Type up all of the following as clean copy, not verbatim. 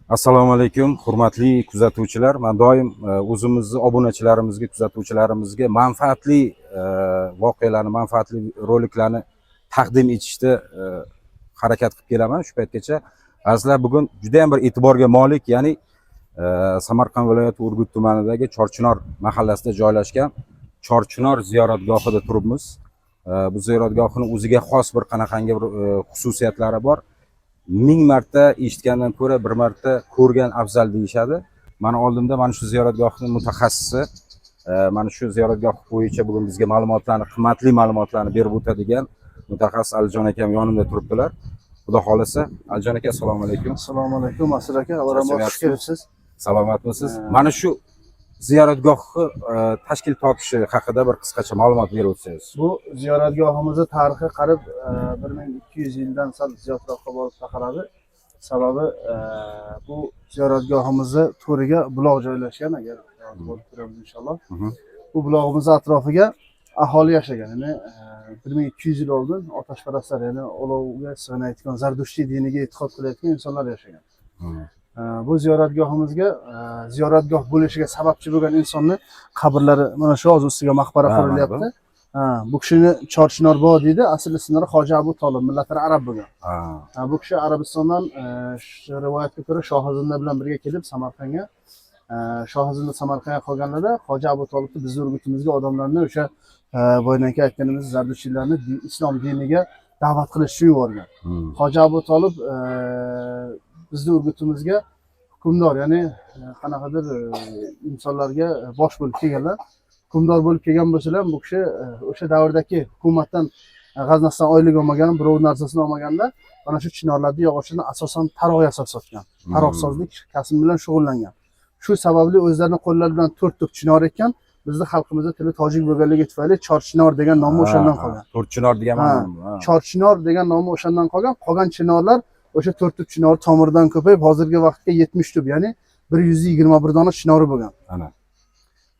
Assalomu alaykum, hurmatli kuzatuvchilar. Man doim o'zimizni obunachilarimizga, kuzatuvchilarimizga manfaatli voqealarni, manfaatli roliklarni taqdim etishda harakat qilib kelaman shu paytgacha. Azizlar, bugun juda ham bir e'tiborga molik, ya'ni Samarqand viloyati Urgut tumanidagi Chorchinor mahallasida joylashgan Chorchinor ziyoratgohida turibmiz. Bu ziyoratgohini o'ziga xos bir qanaqangi bir xususiyatlari bor. Ming marta eshitgandan ko'ra bir marta ko'rgan afzal deyishadi. Mani oldimda mana shu ziyoratgohning mutaxassisi, mana shu ziyoratgoh bo'yicha bugun bizga ma'lumotlarni, qimmatli ma'lumotlarni berib o'tadigan mutaxassis Alijon akam yonimda turibdilar. Xudo xohlasa, Alijon aka, assalomu alaykum. Assalomu alaykum, Asir aka, avvalambor xush kelibsiz. Salomatmisiz? Mana shu ziyoratgohni tashkil topishi haqida bir qisqacha ma'lumot berib o'tsangiz. Bu ziyoratgohimizni tarixi qarib 1200 yildan sal ziyodroqqa borib taqaladi. Sababi bu ziyoratgohimizni to'riga buloq joylashgan, agar borib ko'ramiz inshaalloh. Bu bulog'imizni atrofiga aholi yashagan. Ya'ni 1200 yil oldin otashparastlar, ya'ni olovga sig'inayotgan, Zardushtий diniga e'tiqod qilayotgan insonlar yashagan. Bu ziyoratgohimizga ziyoratgoh bo'lishiga sababchi bo'lgan insonni qabrlari mana shu hozir ustiga maqbara qurilyapti. Ha, bu kishini Chorchinor bobo deydi. Asl ismlari Hoji Abu Tolib, millatlari arab bo'lgan. Ha, bu kishi Arabistondan shu rivoyatga ko'ra Shohizinda bilan birga kelib Samarqandga, Shohizinda Samarqandga qolganlarda Hoji Abu Tolibni bizni Urgutimizga odamlarni o'sha boyagi aytganimiz zardushtiylarni islom diniga da'vat qilish uchun yuborgan. Hoji Abu Tolib bizni Urgutimizga hukmdor, ya'ni qanaqadir insonlarga bosh bo'lib kelganlar. Hukmdor bo'lib kelgan bo'lsalar ham bu kishi o'sha davrdagi hukumatdan g'aznasidan oylik olmagan, birov narsasini olmaganda mana shu chinorlarni yog'ochini asosan taroq yasab sotgan. Taroqsozlik kasbi bilan shug'ullangan. Shu sababli o'zlarini qo'llari bilan to'rt tup chinor ekkan. Bizni xalqimizda tili tojik bo'lganligi tufayli Chorchinor degan nomi o'shandan qolgan. To'rt chinor degan ma'nomi? Ha. Chorchinor degan nomi o'shandan qolgan. Qolgan chinorlar o'sha to'rt tup chinor tomiridan ko'payib, hozirgi vaqtga 70 tup, ya'ni 121 dona chinori bo'lgan. Ana.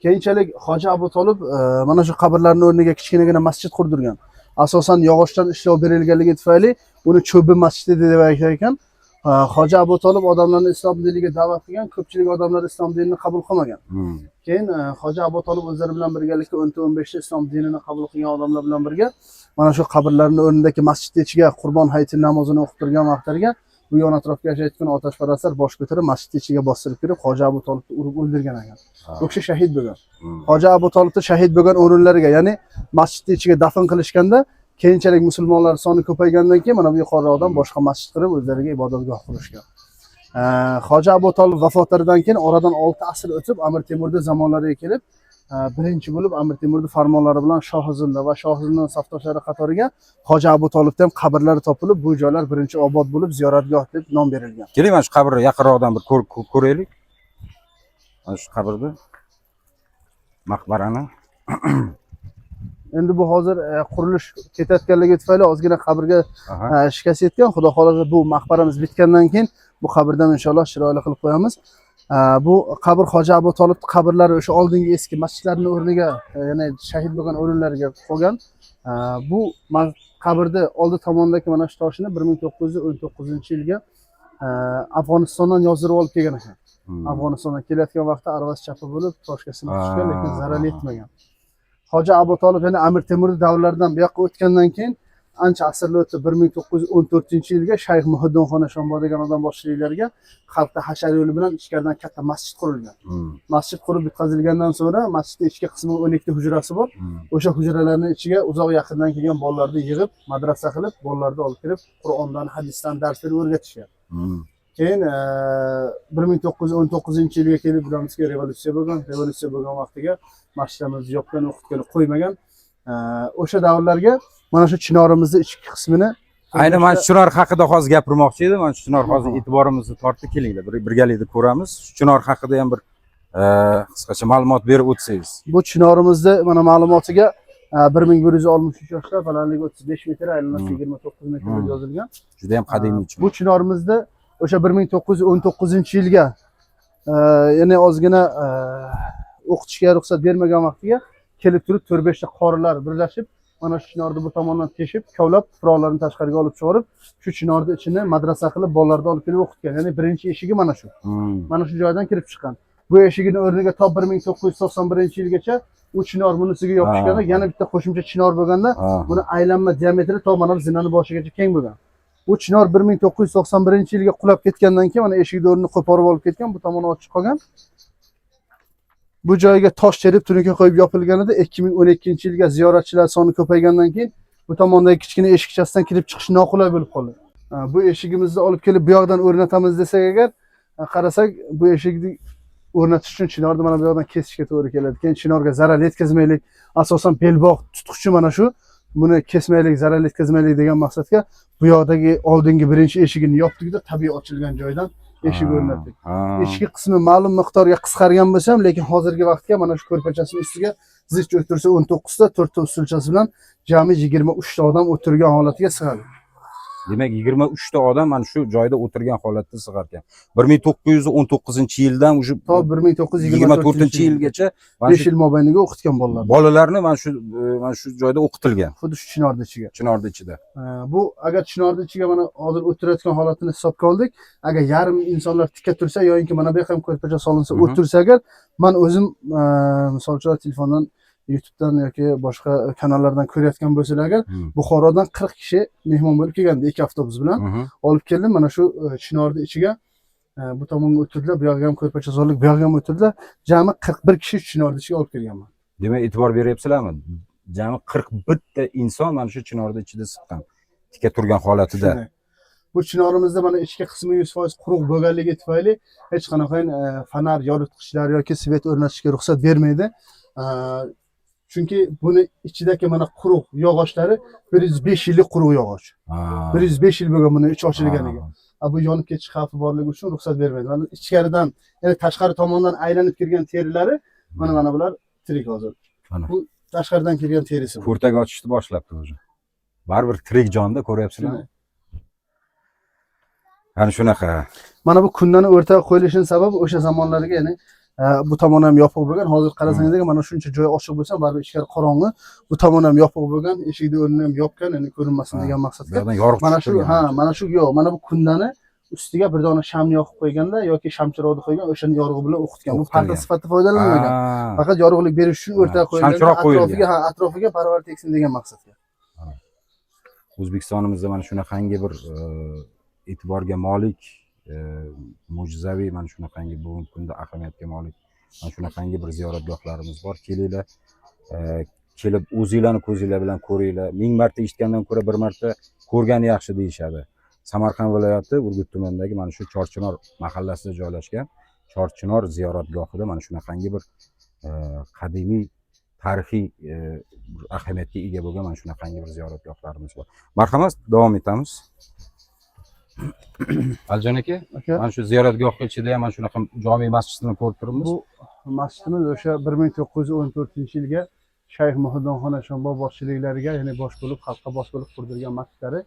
Keyinchalik Hoji Abu Tolib mana shu qabrlarning o'rniga kichkinagina masjid qurdirgan. Asosan yog'ochdan ishlov berilganligi tufayli uni Cho'bi masjidi deb aytar ekan. Hoji Abu Tolib odamlarni islom diniga da'vat qilgan, ko'pchilik odamlar islom dinini qabul qilmagan. Keyin Hoji Abu Tolib o'zlari bilan birgalikda 10 ta 15 ta islom dinini qabul qilgan odamlar bilan birga mana shu qabrlarning o'rnidagi masjidni ichiga Qurbon hayiti namozini o'qib turgan vaqtlariga bu yon atrofga yashayotgan otashparastlar bosh ko'tarib masjidni ichiga bostirib kirib Hoji Abu Tolibni urib o'ldirgan ekan. Bu kishi shahid bo'lgan. Hoji Abu Tolibni shahid bo'lgan o'rinlariga, ya'ni masjidni ichiga dafn qilishganda keyinchalik musulmonlar soni ko'paygandan keyin mana bu yuqoriroqdan boshqa masjid qilib o'zlariga ibodatgoh qurishgan. Hoji Abu Tolib vafotlaridan keyin oradan 6 asr o'tib Amir Temurni zamonlariga kelib birinchi bo'lib Amir Temurni farmonlari bilan Shohizinda va Shohizindan safdoshlari qatoriga Hoji Abu Tolibda ham qabrlari topilib, bu joylar birinchi obod bo'lib ziyoratgoh deb nom berilgan. Keling, mana shu qabrni yaqinroqdan bir ko'raylik. Mana shu qabrni, maqbarani. Endi bu hozir qurilish ketayotganligi tufayli ozgina qabrga shikast yetgan. Xudo xohlasa, bu maqbaramiz bitgandan keyin bu qabrdan inshaalloh chiroyli qilib qo'yamiz. Bu qabr Hoji Abu Tolib qabrlari o'sha oldingi eski masjidlarning o'rniga, ya'ni shahid bo'lgan o'rinlariga qolgan. Bu qabrni oldi tomonidagi mana shu toshini 1919-yilga Afg'onistondan yozdirib olib kelgan ekan. Afg'onistondan kelayotgan vaqtda aravasi chapa bo'lib toshga sinib tushgan, lekin zarar yetmagan. Hoji Abu Tolib, ya'ni Amir Temur davrlaridan bu yoqqa o'tgandan keyin ancha asrlar o'tib 1914-yilga Shayx Muhiddinxon Eshonbo degan odam boshchiliklariga xalqda hashar yo'li bilan ichkaridan katta masjid qurilgan. Masjid qurib bitkazilgandan so'ngra masjidni ichki qismi 12 ta hujrasi bor. O'sha hujralarning ichiga uzoq yaqindan kelgan bolalarni yig'ib, madrasa qilib, bolalarni olib kirib, Qur'ondan, hadisdan dars berib o'rgatishgan. Keyin 1919-yilga kelib bilamizki, revolyutsiya bo'lgan. Revolyutsiya bo'lgan vaqtiga masjidimizni yopgan, o'qitgani qo'ymagan. O'sha davrlarga mana shu chinorimizni ichki qismini Ayni mana shu chinor haqida hozir gapirmoqchi edim. Mana shu chinor hozir e'tiborimizni tortdi. Kelinglar, birgalikda ko'ramiz. Shu chinor haqida ham bir qisqacha ma'lumot berib o'tsangiz. Bu chinorimizni mana ma'lumotiga 1163 yoshda, balandligi 35 metr, aylanasi 29 metr deb yozilgan. Juda ham qadimiy chinor. Bu chinorimizda o'sha 1919-yilga ya'ni ozgina o'qitishga ruxsat bermagan vaqtiga kelib turib 4-5 ta qorilar birlashib Mana shu chinorni bu tomondan teshib, kovlab, tuproqlarni tashqariga olib chiqarib, shu chinorni ichini madrasa qilib bolalarni olib kelib o'qitgan. Ya'ni birinchi eshigi mana shu. Mana shu joydan kirib chiqqan. Bu eshigini o'rniga to 1991-yilgacha u chinor bunisiga yopishganda yana bitta qo'shimcha chinor bo'lganda, buni aylanma diametri to mana bu zinani boshigacha keng bo'lgan. U chinor 1991-yilga qulab ketgandan keyin mana eshikni o'rnini qo'porib olib ketgan, bu tomoni ochiq qolgan. Bu joyga tosh terib, tunuka qo'yib yopilganida 2012-yilga ziyoratchilar soni ko'paygandan keyin bu tomondagi kichkina eshikchasidan kirib chiqish noqulay bo'lib qoldi. Bu eshigimizni olib kelib bu yoqdan o'rnatamiz desak agar, qarasak, bu eshikni o'rnatish uchun chinorni mana bu yoqdan kesishga to'g'ri keladi. Keyin chinorga zarar yetkazmaylik, asosan belbog' tutqichi mana shu, buni kesmaylik, zarar yetkazmaylik degan maqsadga bu yoqdagi oldingi birinchi eshigini yopdikda, tabiiy ochilgan joydan eshik o'rnatdik. Ichki qismi ma'lum miqdorga qisqargan bo'lsa ham, lekin hozirgi vaqtga mana shu ko'rpachasini ustiga zich o'tirsa 19 ta, 4 ta ustunchasi bilan jami 23 ta odam o'tirgan holatiga sig'adi. Demak, 23 ta odam mana shu joyda o'tirgan holatda sig'ar ekan. 1919-yildan уже To 1924 yilgacha mana 5 shu yil mobaynida o'qitgan bolalar. Bolalarni mana shu joyda o'qitilgan. Xuddi shu chinorni ichiga. Chinorni ichida. Bu agar chinorni ichiga mana hozir o'tirayotgan holatini hisobga oldik. Agar yarim insonlar tikka tursa yoinki mana bu yoqqa ham ko'rpacha solinsa, o'tirsa agar, man o'zim misol uchun telefondan, YouTube'dan yoki boshqa kanallardan ko'rayotgan bo'lsalar agar, Buxorodan 40 kishi mehmon bo'lib kelgandi ikki avtobus bilan. Olib keldim mana shu chinorni ichiga, bu tomonga o'tirdilar, bu yoqqa ham ko'rpacha soldik, bu yoqqa ham o'tirdilar. Jami 41 kishi chinorni ichiga olib kelganman. Demak, e'tibor beryapsizlarmi? Jami 41 ta inson mana shu chinorni ichida siqqan. Tikka turgan holatida. Shunday. Bu chinorimizda mana ichki qismi 100% quruq bo'lganligi tufayli hech qanaqa fonar yoritgichlar yoki свет o'rnatishga ruxsat bermaydi. Chunki buni ichidagi mana quruq yog'ochlari 105 yillik quruq yog'och. 105 yil bo'lgan buni ichi ochilganiga. Bu yonib ketish xavfi borligi uchun ruxsat bermaydi. Mana ichkaridan, ya'ni tashqari tomondan aylanib kirgan terilari mana bular tirik hozir. Mana. Bu tashqaridan kirgan terisi bu. Kurtak ochishni boshlabdi уже. Baribir tirik jonda, ko'ryapsizlarmi? Shunday. Ana shunaqa. Mana bu kundani o'rtaga qo'yilishining sababi o'sha zamonlarga, ya'ni bu tomon ham yopiq bo'lgan. Hozir qarasangiz agar, mana shuncha joy ochiq bo'lsa, baribir ichkari qorong'i. Bu tomon ham yopiq bo'lgan, eshikni o'rnini ham yopgan, ya'ni ko'rinmasin degan Bu maqsadga. yoqdan yorug' Mana tushib shu, turgan. ha, mana shu yo'q, mana bu kundani ustiga bir dona shamni yoqib qo'yganda yoki shamchiroqni qo'ygan, o'shani yorug'i bilan o'qitgan. Bu parda O'qitilgan. sifatida foydalanmagan. Faqat yorug'lik berish uchun o'rtaga qo'yilgan. Shamchiroq qo'yilgan. Atrofiga, ha, atrofiga baravar tegsin degan maqsadga. O'zbekistonimizda mana shunaqangi bir e'tiborga molik, mo'jizaviy, mana shunaqangi bugungi kunda ahamiyatga molik mana shunaqangi bir ziyoratgohlarimiz bor. Kelinglar, kelib o'zinglarni ko'zinglar bilan ko'ringlar. Ming marta eshitgandan ko'ra bir marta ko'rgani yaxshi deyishadi. Samarqand viloyati Urgut tumanidagi mana shu Chorchinor mahallasida joylashgan Chorchinor ziyoratgohida mana shunaqangi bir qadimiy tarixiy bir ahamiyatga ega bo'lgan mana shunaqangi bir ziyoratgohlarimiz bor. Marhamat, davom etamiz. Alijon aka, Aka, mana shu ziyoratgoh ichida ham mana shunaqa jome masjidini ko'rib turibmiz. bu masjidimiz o'sha 1914-yilga Shayx Muhiddinxon Eshonbob boshchiliklariga, ya'ni bosh bo'lib, xalqqa bosh bo'lib qurdirgan masjidlari.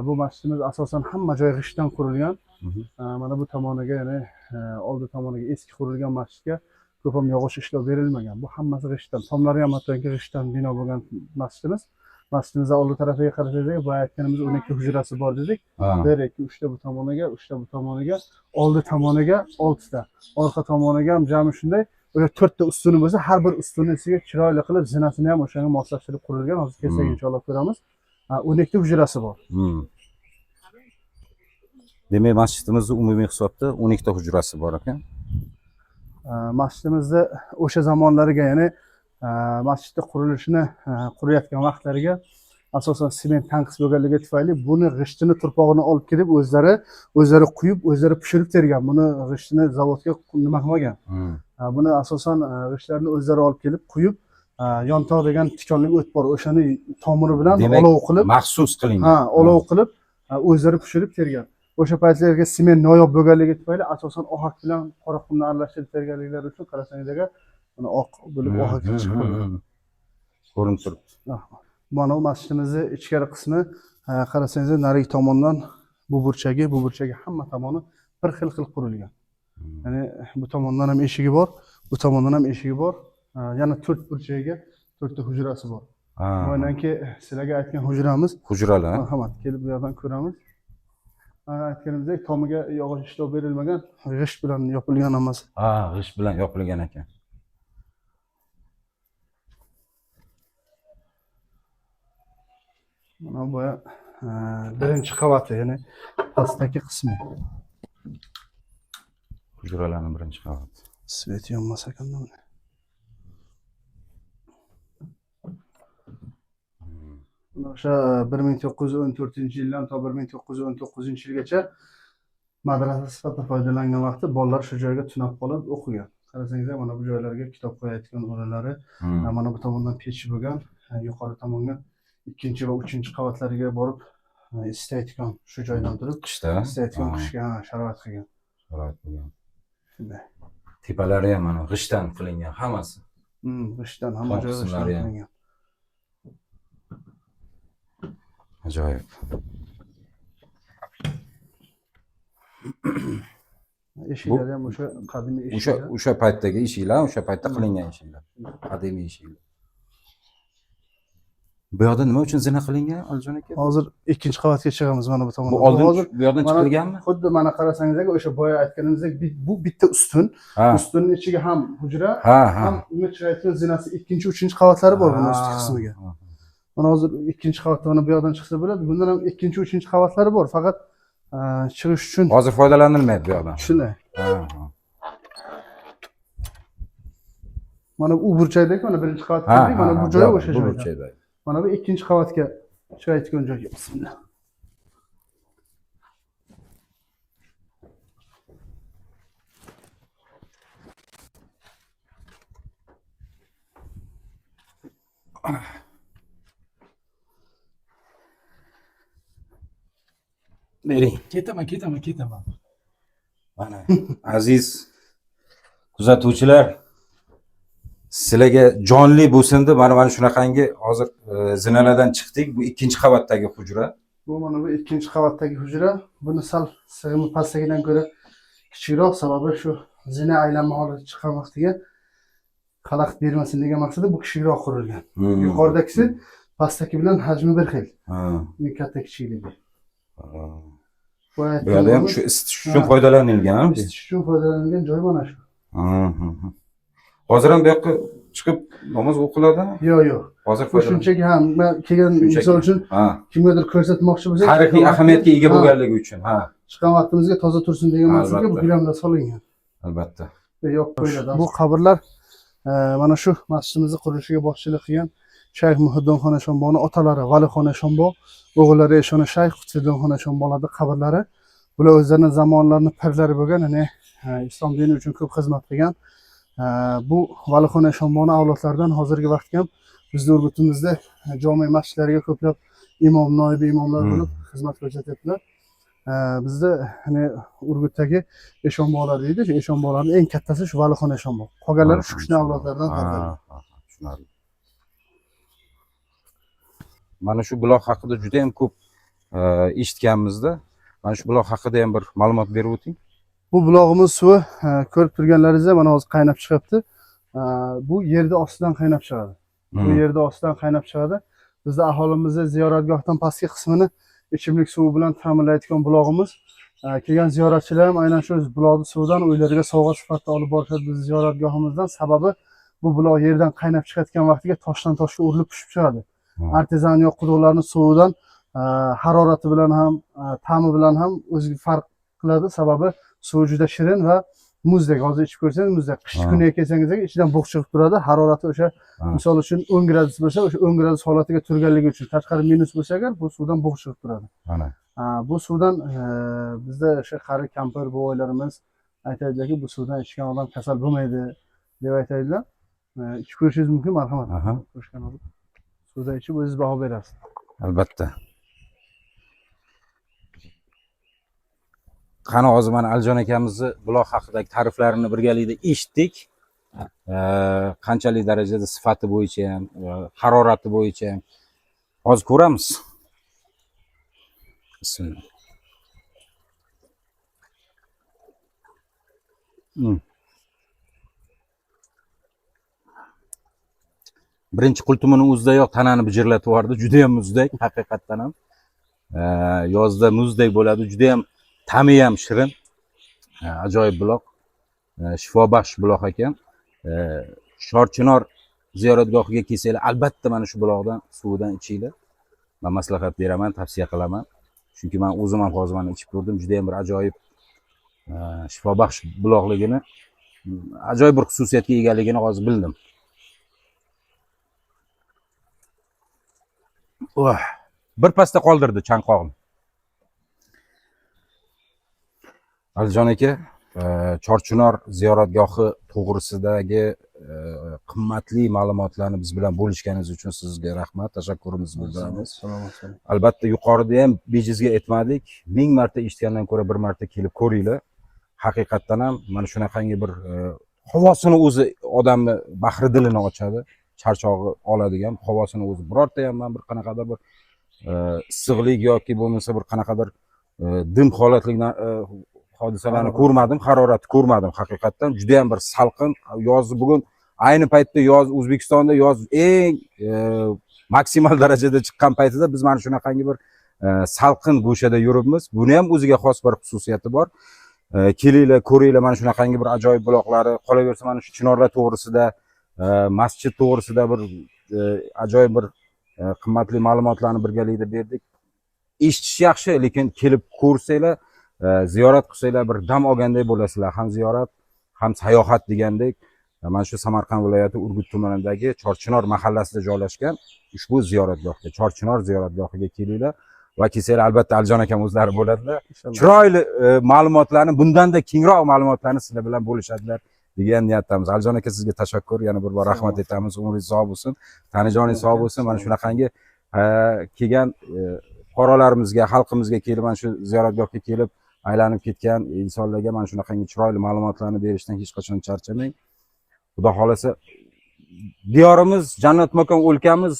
Bu masjidimiz asosan hamma joyi g'ishtdan qurilgan. Mana bu tomoniga, ya'ni oldi tomoniga eski qurilgan masjidga ko'p ham yog'och ishlov berilmagan. Bu hammasi g'ishtdan, tomlari ham hattoki g'ishtdan bino bo'lgan masjidimiz. Masjidimizda oldi tarafiga qarasak, boya aytganimiz 12 hujrasi bor dedik. Bir, ikki, uchta bu tomoniga, uchta bu tomoniga, oldi tomoniga oltita, orqa tomoniga ham jami shunday. O'sha to'rtta ustuni bo'lsa, har bir ustuni ichiga chiroyli qilib zinasini ham o'shanga moslashtirib qurilgan. Hozir kelsak, inshaalloh ko'ramiz. 12 hujrasi bor. Demak, masjidimizni umumiy hisobda 12 ta hujrasi bor ekan. Masjidimizda o'sha zamonlarga, ya'ni masjidni qurilishini qurayotgan vaqtlariga asosan sement tanqis bo'lganligi tufayli buni g'ishtini, turpog'ini olib kelib, o'zlari quyib, o'zlari pishirib tergan. Buni g'ishtini zavodga nima qilmagan. Buni asosan g'ishtlarni o'zlari olib kelib quyib, yontoq degan tikonli o't bor, o'shani tomiri bilan Demak, olov qilib, maxsus qilingan. Ha, olov qilib, o'zlari pishirib tergan. O'sha paytlarga sement noyob bo'lganligi tufayli asosan ohak bilan qora qumni aralashtirib terganliklari uchun qarasangiz agar, mana oq bo'lib ohak chiqib qolgan. Ko'rinib turibdi. Mana bu masjidimizni ichkari qismi, qarasangiz, narigi tomondan bu burchagi, bu burchagi, hamma tomoni bir xil qilib qurilgan. Ya'ni bu tomondan ham eshigi bor, bu tomondan ham eshigi bor. Yana to'rt burchagiga to'rtta hujrasi bor. Ha, Bundanki sizlarga aytgan hujramiz. Hujralar. Marhamat, kelib bu yoqdan ko'ramiz. Mana aytganimizdek, tomiga yog'och ishlov berilmagan, g'isht bilan yopilgan hammasi. Ha, g'isht bilan yopilgan ekan. Mana bu birinchi qavati, ya'ni pastdagi qismi. Hujralarning birinchi qavati. Svet yonmas ekanda buni. Mana o'sha 1914-yildan to 1919-yilgacha madrasa sifatida foydalangan vaqtda bolalar shu joyga tunab qolib o'qigan. Qarasangiz ham, mana bu joylarga kitob qo'yayotgan o'rinlari, mana bu tomondan pech bo'lgan, yuqori tomonga ikkinchi va uchinchi qavatlariga borib isitayotgan shu joydan turib Qishda isitayotgan, qishga, ha, sharoit qilgan. Sharoit bo'lgan. Shunday. Tepalari ham mana g'ishtdan qilingan hammasi. G'ishtdan hamma Tom joyi g'ishtdan qismlari ham. qilingan. Ajoyib. Eshiklari ham o'sha qadimiy O'sha eshiklar. O'sha paytdagi eshiklar, o'sha paytda qilingan eshiklar. Qadimiy eshiklar. Bu yoqda nima uchun zina qilingan, Alijon aka? Hozir ikkinchi qavatga chiqamiz mana bu tomondan. Bu oldin hozir bu yoqdan mana- chiqilganmi? Xuddi mana qarasangiz aka, o'sha boya aytganimizdek bu bitta ustun. Ustunning ichiga ham hujra, Ha, ha. ham unga chiqayotgan zinasi, ikkinchi, uchinchi qavatlari bor buni ustki qismiga. Mana hozir ikkinchi qavatda mana bu yoqdan chiqsa bo'ladi. Bundan ham ikkinchi, uchinchi qavatlari bor. Faqat chiqish uchun Hozir foydalanilmaydi bu yoqdan. Shunday. Ha, ha. Mana u burchakdagi mana birinchi qavatga Ha, kirdik, mana ha, bu ha, joyi yoqdan, o'sha bu joyda. burchakda. Mana bu ikkinchi qavatga chiqayotgan joy. Bismillah. Bering. Ketaman, ketaman, ketaman. Mana, aziz kuzatuvchilar, sizlarga jonli bo'lsin deb mana shunaqangi hozir zinalardan chiqdik. Bu ikkinchi qavatdagi hujra. Bu mana bu ikkinchi qavatdagi hujra. Buni sal sig'imi pastdagidan ko'ra kichikroq, sababi shu zina aylanma holati chiqqan vaqtiga xalaqit bermasin degan maqsadda bu kichikroq qurilgan. Yuqoridagisi pastdagi bilan hajmi bir xil. Uning katta kichikligi. Bu Bu yerda ham shu isitish uchun foydalanilgan. Isitish uchun foydalanilgan joy mana shu. Hozir ham bu yoqqa chiqib namoz o'qiladimi? Yo'q, yo'q. Hozir Bu foydalan. shunchaki ham man kelgan Shunchaki. misol uchun kimgadir ko'rsatmoqchi bo'lsak, Tarixiy chiqqan ahamiyatga ega ha, bo'lganligi uchun. Ha, chiqqan vaqtimizga toza tursin degan maqsadga bu Albatta. gilamlar solingan. Albatta. Yo'q, qo'yiladi. Bu qabrlar mana shu masjidimizni qurilishiga boshchilik qilgan Shayx Muhiddinxon Eshonboni otalari Valixon Eshonbo, o'g'illari Eshona Shayx, Qutbiddinxon Eshonbolarning qabrlari. Bular o'zlarini zamonlarini pirlari bo'lgan, ya'ni islom dini uchun ko'p xizmat qilgan. Bu Valixon Eshonboni avlodlaridan hozirgi vaqtga ham bizni Urgutimizda jome masjidlariga ko'plab imom, noibi imomlar bo'lib xizmat ko'rsatyaptilar. Bizda hani Urgutdagi eshonbolar deydi. Shu eshonbolarning eng kattasi shu Valixon Eshonbo. Qolganlari shu kishini avlodlaridan tarqalgan. Ha, ha, tushunarli. Mana shu buloq haqida juda ham ko'p eshitganmizda. Mana shu buloq haqida ham bir ma'lumot berib o'ting. Bu bulog'imiz suvi ko'rib turganlaringizda mana hozir qaynab chiqyapti. Bu yerda ostidan qaynab chiqadi. Bu yerda ostidan qaynab chiqadi. Bizda aholimizni ziyoratgohdan pastki qismini ichimlik suvi bilan ta'minlaydigan bulog'imiz. Kelgan ziyoratchilar ham aynan shu buloqni suvidan uylariga sovg'a sifatida olib borishadi bizni ziyoratgohimizdan. Sababi bu buloq yerdan qaynab chiqayotgan vaqtiga toshdan toshga urilib tushib chiqadi. Artezan yo'q quduqlarni suvidan harorati bilan ham, ta'mi bilan ham o'ziga farq qiladi. Sababi suvi juda shirin va muzdek. Hozir ichib ko'rsangiz muzdek. Qish kuniga kelsangiz ichidan bug' chiqib turadi. Harorati o'sha misol uchun 10 gradus bo'lsa, o'sha 10 gradus holatiga turganligi uchun tashqari minus bo'lsa agar bu suvdan bug' chiqib turadi. Mana. Bu suvdan bizda o'sha qari kampir boboylarimiz aytadilarki, bu suvdan ichgan odam kasal bo'lmaydi deb aytadilar. Ichib ko'rishingiz mumkin, marhamat. Ko'rishgan olib. Suvdan ichib o'zingiz baho berasiz. Albatta. Qani hozir mana Alijon akamizni buloq haqidagi ta'riflarini birgalikda eshitdik. Qanchalik darajada sifati bo'yicha ham, harorati bo'yicha ham. Hozir ko'ramiz. Bismillah. Birinchi qultumini o'zidayoq tanani bijirlatib yubordi. Juda ham muzdek, haqiqatdan ham. Yozda muzdek bo'ladi, juda ham ta'mi ham shirin. Ajoyib buloq. Shifobaxsh buloq ekan. Chorchinor ziyoratgohiga kelsanglar, albatta mana shu buloqdan suvidan ichinglar. Men maslahat beraman, tavsiya qilaman. Chunki men o'zim ham hozir mana ichib ko'rdim, juda ham bir ajoyib shifobaxsh buloqligini, ajoyib bir xususiyatga egaligini hozir bildim. Oh, bir pasda qoldirdi chanqog'ni. Alijon aka, Chorchinor ziyoratgohi to'g'risidagi qimmatli ma'lumotlarni biz bilan bo'lishganingiz uchun sizga rahmat, tashakkurimizni bildiramiz. Salomat bo'ling. Albatta yuqorida ham bejizga aytmadik. 1000 marta eshitgandan ko'ra bir marta kelib ko'ringlar. Haqiqatdan ham mana shunaqangi bir havosini o'zi odamni bahri dilini ochadi, charchog'i oladigan havosini o'zi. Birorta ham man bir qanaqadir bir issiqlik yoki bo'lmasa bir qanaqadir dim holatli hodisalarni ko'rmadim, haroratni ko'rmadim haqiqatdan. Juda ham bir salqin yozni bugun ayni paytda yoz O'zbekistonda yoz eng maksimal darajada chiqqan paytida biz mana shunaqangi bir salqin go'shada yuribmiz. Buni ham o'ziga xos bir xususiyati bor. Kelinglar, ko'ringlar mana shunaqangi bir ajoyib buloqlari, qolaversa mana shu chinorlar to'g'risida, masjid to'g'risida bir ajoyib bir qimmatli ma'lumotlarni birgalikda berdik. Eshitish yaxshi, lekin kelib ko'rsanglar, ziyorat qilsanglar bir dam olganday bo'lasizlar. Ham ziyorat, ham sayohat degandek. Mana shu Samarqand viloyati Urgut tumanidagi Chorchinor mahallasida joylashgan ushbu ziyoratgohga, Chorchinor ziyoratgohiga kelinglar va kelsanglar albatta Alijon akam o'zlari bo'ladilar. Inshaalloh. Chiroyli ma'lumotlarni, bundanda kengroq ma'lumotlarni sizlar bilan bo'lishadilar degan niyatdamiz. Alijon aka, sizga tashakkur, yana bir bor rahmat aytamiz. Umringiz sog' bo'lsin, tanijoningiz sog' bo'lsin. Mana shunaqangi kelgan fuqarolarimizga, xalqimizga kelib mana shu ziyoratgohga kelib aylanib ketgan insonlarga mana shunaqangi chiroyli ma'lumotlarni berishdan hech qachon charchamang. Xudo xolasa diyorimiz jannat makon o'lkamiz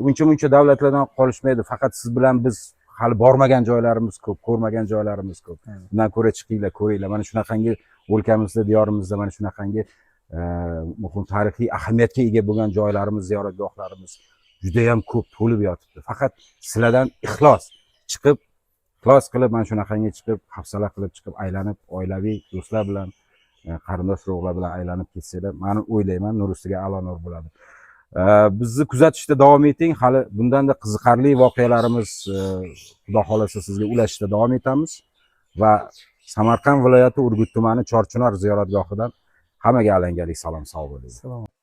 uncha muncha davlatlardan qolishmaydi. Faqat siz bilan biz hali bormagan joylarimiz ko'p, ko'rmagan joylarimiz ko'p. Bundan ko'ra chiqinglar, ko'ringlar. Mana shunaqangi o'lkamizda, diyorimizda mana shunaqangi muhim tarixiy ahamiyatga ega bo'lgan joylarimiz, ziyoratgohlarimiz juda ham ko'p to'lib yotibdi. Faqat sizlardan ixlos chiqib, ixlos qilib mana shunaqangi chiqib, hafsala qilib chiqib aylanib, oilaviy do'stlar bilan, qarindosh urug'lar bilan aylanib ketsanglar, men o'ylayman nur ustiga a'lo nur bo'ladi. Bizni kuzatishda davom eting. Hali bundanda qiziqarli voqealarimiz Xudo xolasa sizga ulashishda davom etamiz va Samarqand viloyati Urgut tumani Chorchinor ziyoratgohidan hammaga alangalik salom, sog' bo'ling. Salomat.